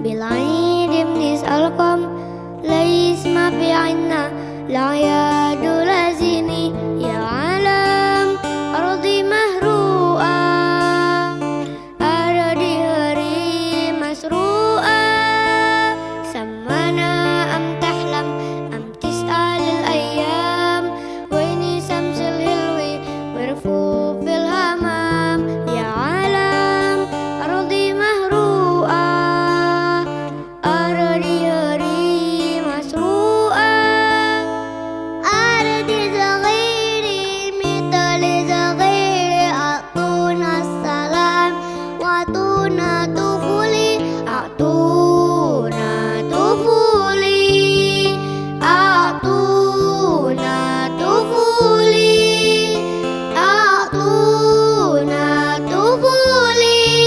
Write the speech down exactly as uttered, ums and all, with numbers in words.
بالعيد من القمر ليس ما في عنا لا يدل زيني يا عالم أرضي مهروءة أرضي هري مسروءة سمانا أم تحلم أم تسأل الأيام وين شمس الهلوي ورفوف الهمام يا عالم أرضي مهروءة أرضي هري مسروءة أرضي صغيري مثل صغيري أعطونا السلام وأعطونا